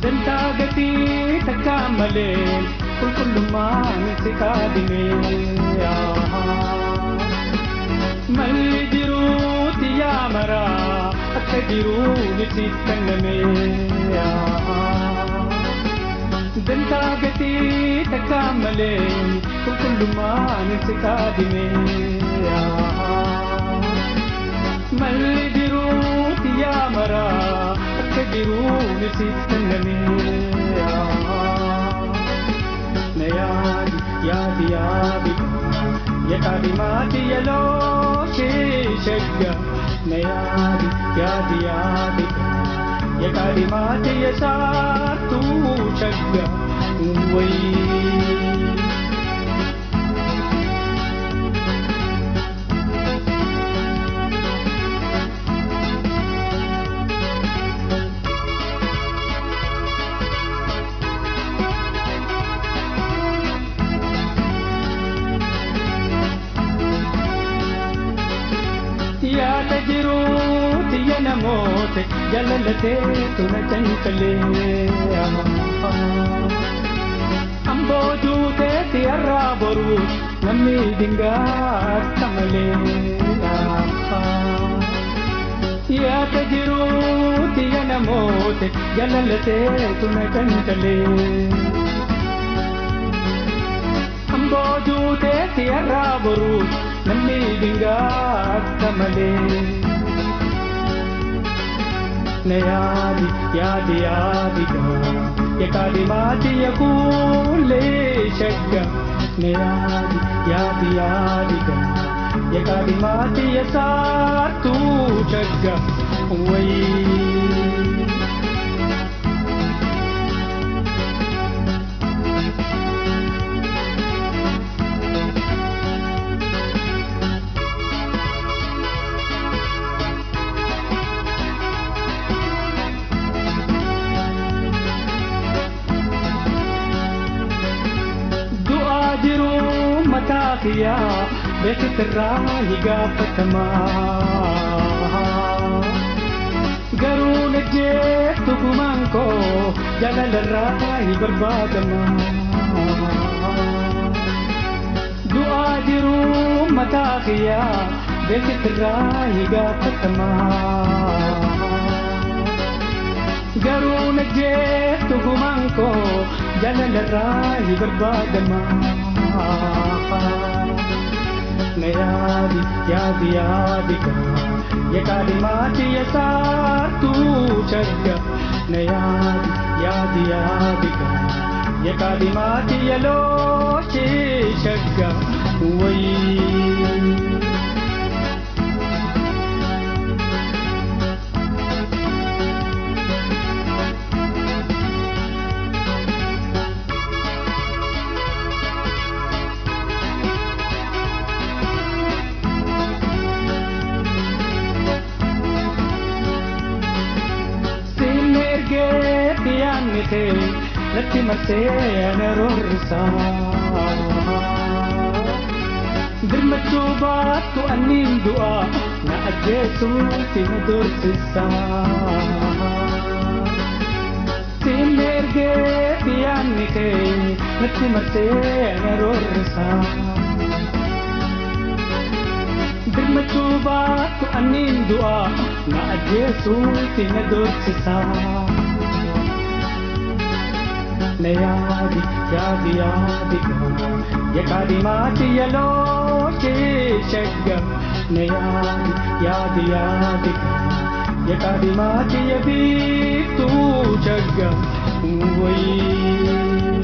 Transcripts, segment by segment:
Dantaa gatii takka malee qulqullummaan si kaadhime. Malli jiruuti yaa maraa akka jiruun siif kenname. Dantaa gatii takka malee qulqullummaan si kaadhime. Malli jiruuti yaa maraa akka jiruun siif kenname. Na yaadi yaadi yaadi yaadi maati yaloo shegga. Na yaadi yaadi yaadi yaadi maati yasaartuu shagga wayii. Yaada jiruuti ya namoota jaalalateetu na cancalee. Amboo juuteeti har'aa boruu namni dingaa akka malee. Yaada jiruuti ya namoota jaalalateetu na cancalee. Amboo juuteeti har'aa boruu namni dingaa akka malee. Na yaadi yaadi yaadi yaadi maati yakuulee shagga. Na yaadi yaadi yaadi yaadi maati yasaartuu shagga wayii. Du'aa jiruu mataa kiyyaa beeksitirraa ni gaafatamaa. Garuu na jeettu gumaan koo jaalalarraa ni barbaadama. Du'aa jiruu mataa kiyyaa beeksitirraa ni gaafatamaa. Garuu na jeettu gumaan koo jaalalarraa ni barbaadama. Na yaadi yaadi yaadi yaadi maati yasaartuu shagga. Na yaadi yaadi yaadi yaadi maati yaloo shagga wayii. Sinni ergeetti yaadni kee natti marsee ana roorrisaa. Birmachuu baattu anniin du'aa na ajjeesuuti na dorsisaa. Sinni ergeetti yaadni kee natti marsee ana roorrisaa. Birmachuu baattu anniin du'aa na ajjeesuuti na dorsisaa. Na yaadi yaadi yaadi yaadi maati yaloo shagga. Na yaadi yaadi yaadi yaadi maati yabiiftuu shagga wayii.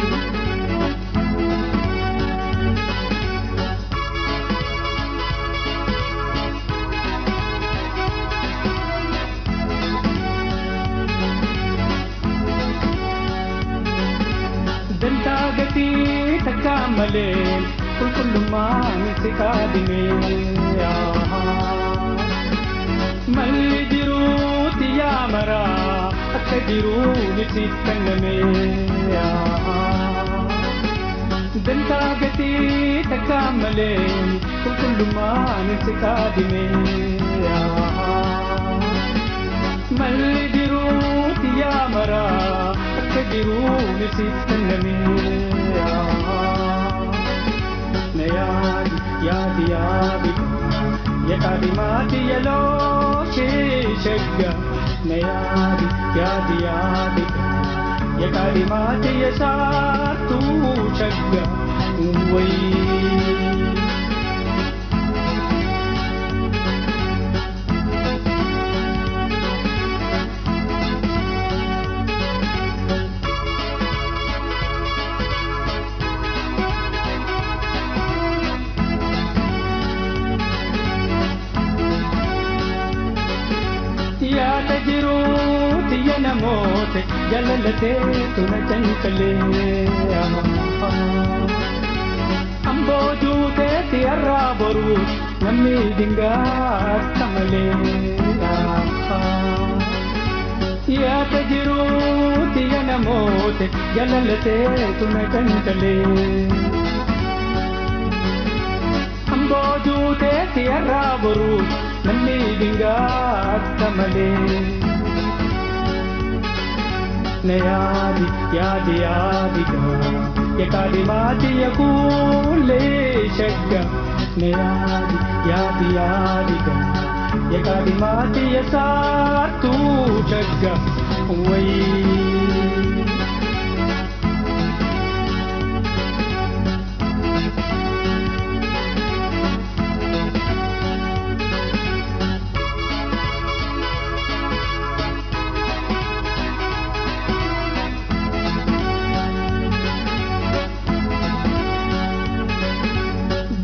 Dantaa gatii takka malee qulqullummaan si kaadhime. Malli jiruuti yaa maraa akka jiruun siif kenname. Dantaa gatii takka malee qulqullummaan si kaadhime. Malli jiruuti yaa maraa akka jiruun siif kenname. Na yaadi yaadi yaadi yaadhimaati yaloo shegga. Na yaadi yaadi yaadi yaadhimaati yasaatu shagga wayii. Yaada jiruuti ya namoota jaalalateetu na cancalee. Amboo juuteeti har'aa boruu namni dingaa akka malee. Yaada jiruuti ya namoota jaalalateetu na cancalee. Amboo juuteeti har'aa boruu namni dingaa akka malee. Na yaadi yaadi yaadi gaa yaadhimaati yakuulee shagga. Na yaadi yaadi yaadi gaa yaadhimaati yasaatu shagga wayii.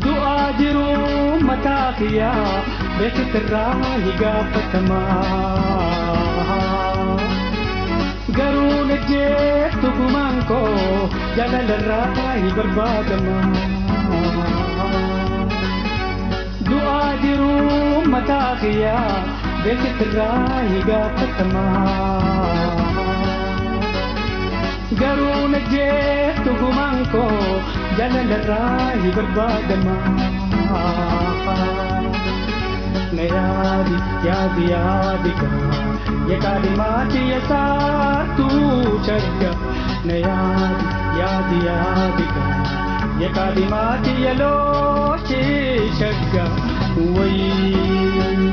Du'aa jiruu mataa kiyyaa beeksitirraa gaafatamaa. Garuu na jeettu gumaan koo jaalalarraa barbaadama. Du'aa jiruu mataa kiyyaa beeksitirraa gaafatamaa. Garuu na jeettu gumaan koo jaalalarraa barbaadama. Na yaadi yaadi yaadi gaa yaadhimaati yasaatu shagga. Na yaadi yaadi yaadi gaa yaadhimaati yaloo shagga wayii.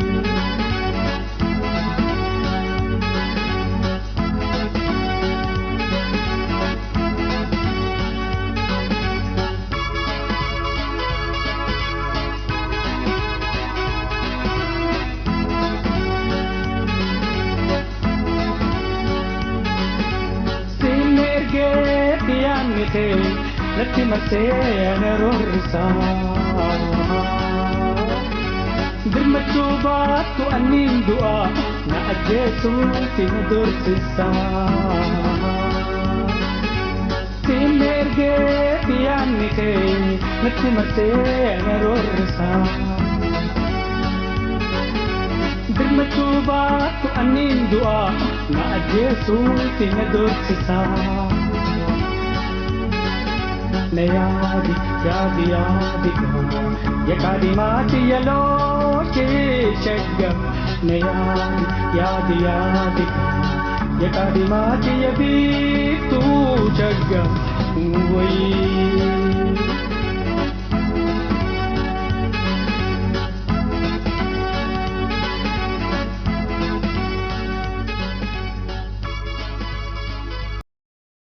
Sinni ergeetti yaadni kee natti marsee ana roorrisaa. Birmachuu baattu anniin du'aa na ajjeesuuti na dorsisaa. Sinni ergeetti yaadni kee natti marsee ana roorrisaa. Birmachuu baattu anniin du'aa na ajjeesuuti na dorsisaa. Na yaadi yaadi yaadi gaa yaadhimaati yaloo shagga. Na yaadi yaadi yaadi gaa yaadhimaati yabiiftuu shagga wayii.